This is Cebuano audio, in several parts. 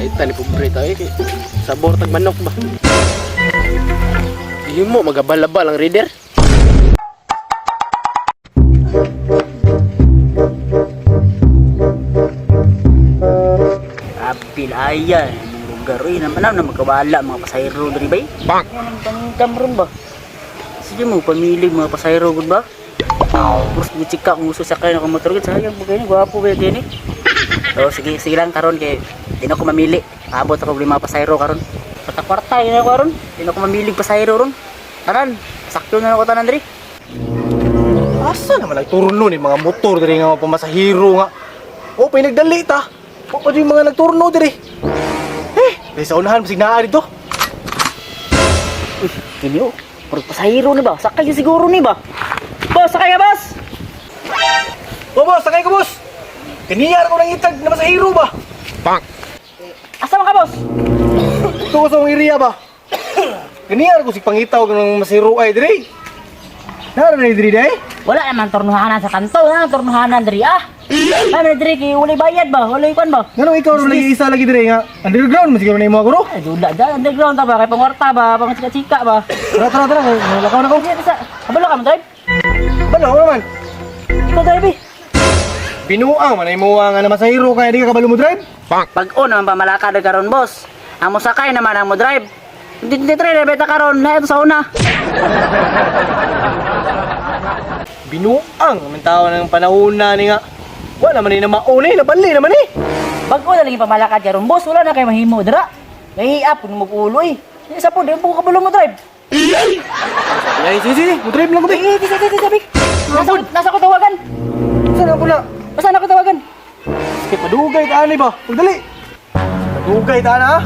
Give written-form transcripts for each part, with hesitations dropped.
Ay ni pobre tayo kay sabor tag manok ba. Himo magabalabal ang reader. Apil aya lugar uy naman na magkawala mga pasahero diri bay. Bang! Anong pangingkam ron ba? Sige mo pamilig mga pasahero gud ba? Purs buchika kung gusto sakay na motor gud sayang ba kayo gwapo ba kini. Oh sige sige lang karon kay di na ko mamili. Abot ako og lima pasahero karon. Kwarta yun ako karon. Di na ko mamilig pasahero ron. Tanan, sakto na ako tanan diri. Asa naman nagturno ni mga motor diri nga mga pamasahero nga. O pay nagdali ta. O pa yung mga nagturno diri. Eh, dahil sa unahan basig naa dito. Uy, kini oh. Puro pasahero ni ba? Sakay yun siguro ni ba? Boss, sakay ka boss! O boss, sakay ko boss. Kaniyar ko nang itag na masahero ba? Bang! Asa man ka boss? Ito ko sa akong area ba? Kaniyar ko si pangitaw ng masahero ay diri. Nara na diri day? Wala naman tornuhanan sa kanto, na tornuhanan diri ah. Ano diri kay walay bayad ba? Walay kwan ba? Nganong ikaw ro lagi isa lagi diri nga underground man siguro na imo guro. Ay, dula dyan, underground ta ba? Kay pangwarta ba? Pang chika-chika ba? Tara tara tara, lakaw na ko. Sige, sa kabalo ka mo drive? Balo naman. Ikaw drive eh. Binuang man ay mo nga na masahero kaya di ka kabalo mo drive. Bang! Pag-o naman pa malakad na karon boss. Ang mosakay naman ang mo drive. Hindi hindi tre beta karon na ito sa una. Binuang man tao ng panahon na ni nga. Wala man ni na mauni, nabali naman eh. Bag-o na lagi pamalakad karon boss, wala na kay mahimo dira. Nahiap pud mo ulo eh. Isa po, di mo kabalo mo drive. Ay, sige, sige, mo drive lang ko be. Eh, di di di sabi. Nasa ko tawagan. Saan ako na? Basta na ko tawagan. Sige, padugay ta ani ba? Pagdali. Padugay ta na ah.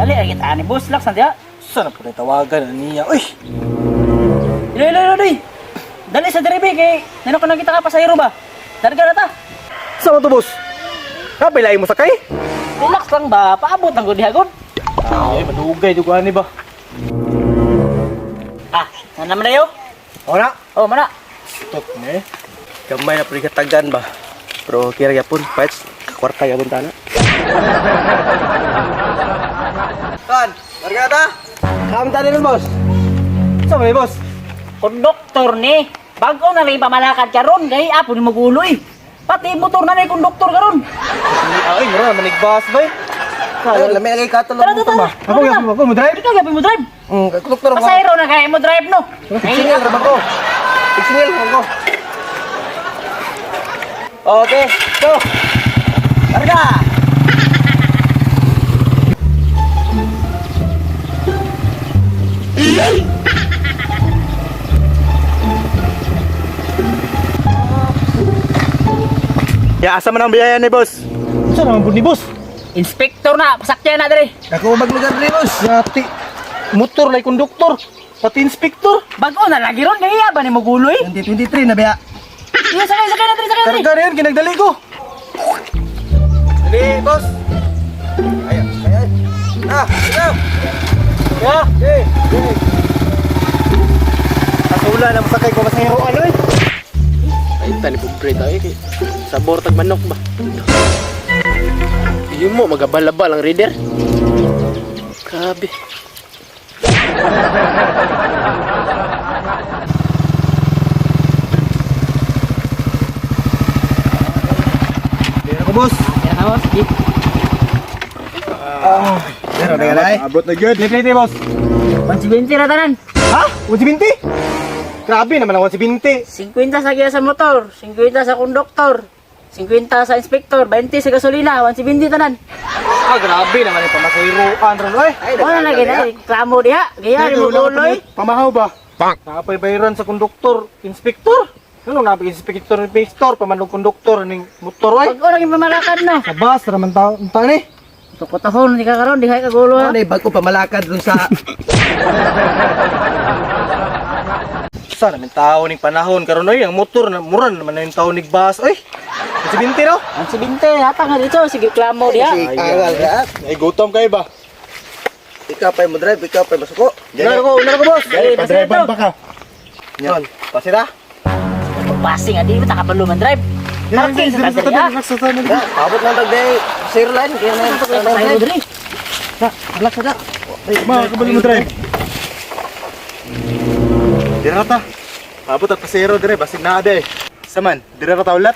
Dali ay kita ani boss lak sandia. Saan na po na tawagan na niya? Uy, Ilo, ilo, ilo, ilo. Dali sa drive kay nano ko nakita ka pasahero ba? Darga na ta. saan to boss? Kapilay mo sakay? Relax lang ba? Paabot ang gud hagod. Ay, padugay dugo ani ba? Ah, na naman na yo. O na. Oh, mana. Stop ne. Gamay na pud katagan ba? Pero kira yapon, pets, kwarta yapon ta na. Kan, larga ta. Kam ta din boss. Saan man ni boss? Konduktor ni. Bago na lang pamalakad karon kay apo ni magulo eh. Pati motor na ni konduktor karon. Ay, mura manigbas bay. Ay, lami lagi katulog Tara, tara, tara. Ako yapon ako mo drive. Ikaw gabi mo drive. Konduktor ko. Pasahero na kay mo drive no. Signal ra ba ko? Signal ra ko. Okay, go. Larga. Ya, asa man ang biyaya ni boss? Saan naman pud ni boss? Inspector na, pasakyan na diri. Ako maglugar diri, boss. Yati. Motor lay konduktor, pati inspektor. Bago na lagi ron kay ba ni magulo eh. 2023 na biya. Iya, sakay, sakay na diri, sakay na diri. Karga na yun, kinagdali ko. Dili, boss. Ay, ay, ay. Ah, ikaw. Ya, eh, eh. Kasula na masakay ko masahero ano eh. Ay ni pobre tayo kay sabor tag manok ba. Himo magabalabal ang reader. Grabe. Meron ko boss. Yan na boss. Sige. Pero na ganay. Abot na gyud. Play play boss. 170 ra tanan. Ha? 170? Grabe naman ang 170. 50 sa giya sa motor, 50 sa konduktor, 50 sa inspektor, 20 sa gasolina, 170 tanan. Ah, grabe naman yung pamasahiroan ron oy. Ay, Wala na gina, reklamo diha. Gaya ni mo uloy. Pamahaw ba? Bang! Napay bayaran sa konduktor, inspektor. Ano napay inspektor, inspektor, pamanog konduktor ning motor oy. Pag ora gyud pamalakad no. Sa bus raman ta ta ni. Tukotahon di ka karon, di ka kagulo ha. Ano bago pamalakad dun sa Sa naman tao ning panahon karon oy, ang motor na mura naman na yung tao ning bus oy. 170 no? 170 hatang na dito, sige reklamo diha. si Angal ka. Ay, gutom kayo ba? Ikaw pa mo drive, ikaw pa masuko. Una ko, una ko boss. Eh, Padrive pa ka. Yan. Pasira. Pagpasing adi mo ta kabalo man drive. Parking sa tadali ah. Abot lang tag day. Sir line kaya na. Pasahero diri. Relax na. Ma, kabalo mo drive. Dira ta. Abot at pasero dire basig naa de. Saman, dira ra ta ulat.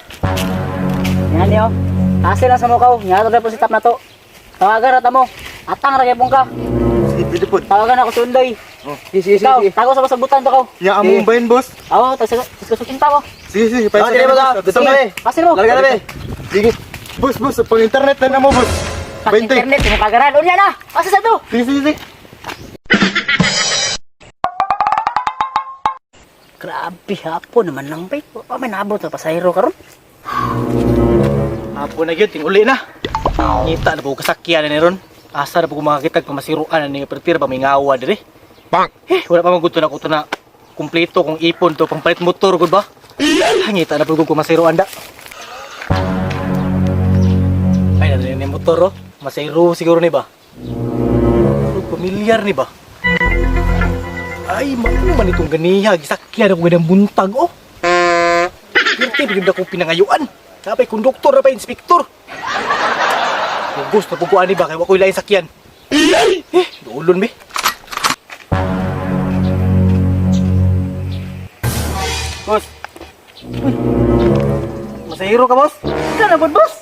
Yan niyo. Asa lang sa mukaw, nga to po si tap na to. Tawagan ra ta mo. Atang ra gyapon ka. Sige, pwede pod. Tawagan ako si Undoy. Sige, sige, Ikaw, sige. tago sa pasabutan to ko. Nya among bayan, boss. Oo, tas tas kinta ko. Sige, sige, Ah, paisa dire ba ta? Gusto mo eh. Pasin mo. Larga na be. Sige. Boss, boss, pang internet na mo, boss. Pag 20. internet mo kagaran. Unya na. Asa sa to? Sige, sige, sige. Grabe hapon naman lang bay. Wa may naabot na pasahero karon. Apo na gyud ting uli na. Ngita na po kasakyan na ni ron. Asa na po ko makakita pamasiruan na ni pertira ba may ngawa dire. Bang. Eh, wala pa man gud to na ko to na kumpleto kung ipon to pang palit motor gud ba. Ah, ngita na po ko masiruan da. Ay, na ni motor oh. Masiro siguro ni ba? Pero pamilyar ni ba? Ay, mao man itong ganiha. Gisakyan ako ganang buntag oh. Pirti, bigyan ako pinangayuan. Napay konduktor, napay inspektor. Kung gusto po ko ani ba, kaya wako'y lain sakyan. Eh, duulon be. Boss. Uy. Masahiro ka, boss? Ikaw na bod, boss.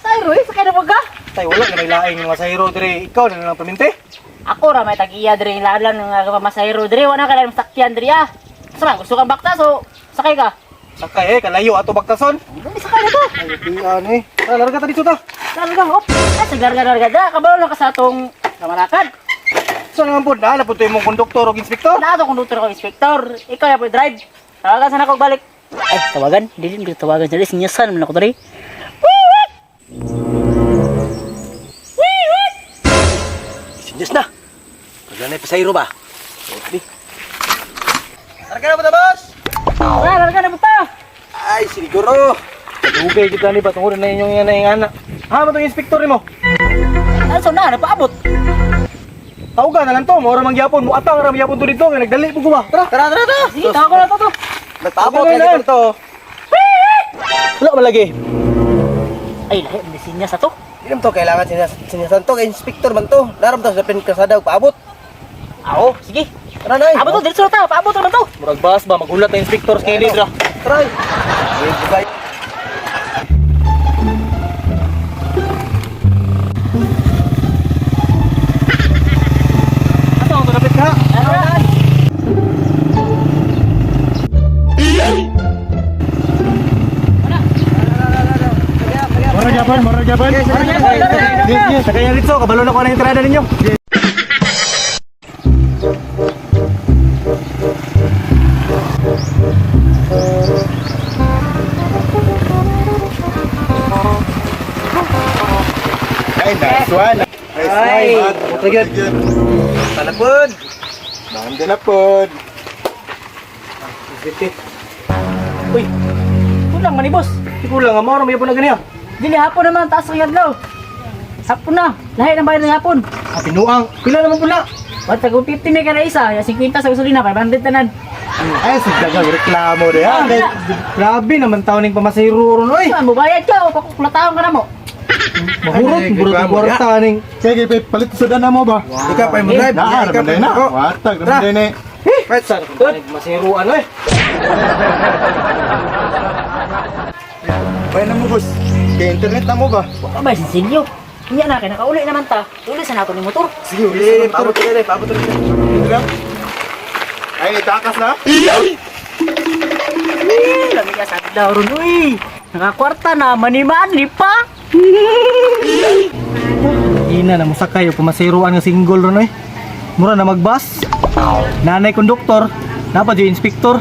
Sayro eh, sakay na pod ka. Tay, wala na may laing masahiro dire. Ikaw na lang paminte. Ako ra may tag-iya diri lalan nga pamasahero diri wala ka lang sakyan diri ah. Asa man gusto kang bakta so sakay ka. Sakay eh, kalayo ato baktason. Dali sakay na to. Ay, di eh. Tara, larga ta dito ta. Larga hop. Ah, sige larga larga da kabalo na ka sa atong kamalakad. So naman po, na, napunto yung mong konduktor o inspektor. Naa to konduktor ko inspektor. Ikaw ya po drive. Tawagan sa nako balik. Ay, tawagan. Dili mo tawagan sa sinyasan man ako diri. Sinyas na. Wala na pasayro ba? Larga na ba ta, boss? Wala, larga na buta. Ay, siguro. Dugay kita ni ba tungod na inyong yan na anak. Ha, matong inspektor nimo. Ano so na napaabot. Tawga na lang to, mora man gyapon, mo atang ra gyapon to dito kay nagdali po ko ba. Tara. Tara, tara, tara. Sige, tawagan na to to. Nagpaabot Okay, lagi lang. to. Wala man lagi. Ay, lahi ang sinyas ato. Di naman to kailangan sinyasan to kay inspektor man to. Naram to sa pin kasada ug paabot. Ao, sige. Tara nay. Abot to, diretso na ta. Paabot naman to. Murag bas ba magulat na inspektor sa kilid ra. Tara. Eh, bugay. Asa ang dapat ka? Tara. Mora gyapon, mora gyapon. Sige, sige. Sakay na dito, kabalo na ko na entrada ninyo. Ay, nice one. Nice one. Sige. Talapon. Banda na pod. Uy, Kulang man ni boss. di kulang nga mora may na ganiya. Dili hapon naman taas ang adlaw. Hapon na. Lahi ng bayad ng hapon. Ah, pinuang. Pila naman pula? Wat tag 50 may kada isa, ya 50 sa gasolina, 500 tanan. Ay, sige ka reklamo de ha. Grabe naman taon ning pamasahiro ron oy. Saan mo bayad ka o pakukulataon ka na mo? Mahurot, Ay, burot ang reklamo, kwarta ning. Sige, palit sa dana mo ba? Ikaw pa mo drive. Naa, Ikaw naman pa na. mo. Watag naman din eh. Right, Saan kung tanig masiruan oy. Bay na mo, boss. Kay internet na mo ba? Wa ba sinsilyo? Unya na kay nakauli naman ta. Uli sa nato ni motor. Sige, uli Eh, sa motor. paabot rin, paabot rin. Ay, itakas na. Eh, lami ka sa adlaw ron uy. Nakakwarta na maniman pa. Ina na mosakay og pamasiruan nga single ron oy. Mura na magbas. Nanay konduktor, napa jud inspektor.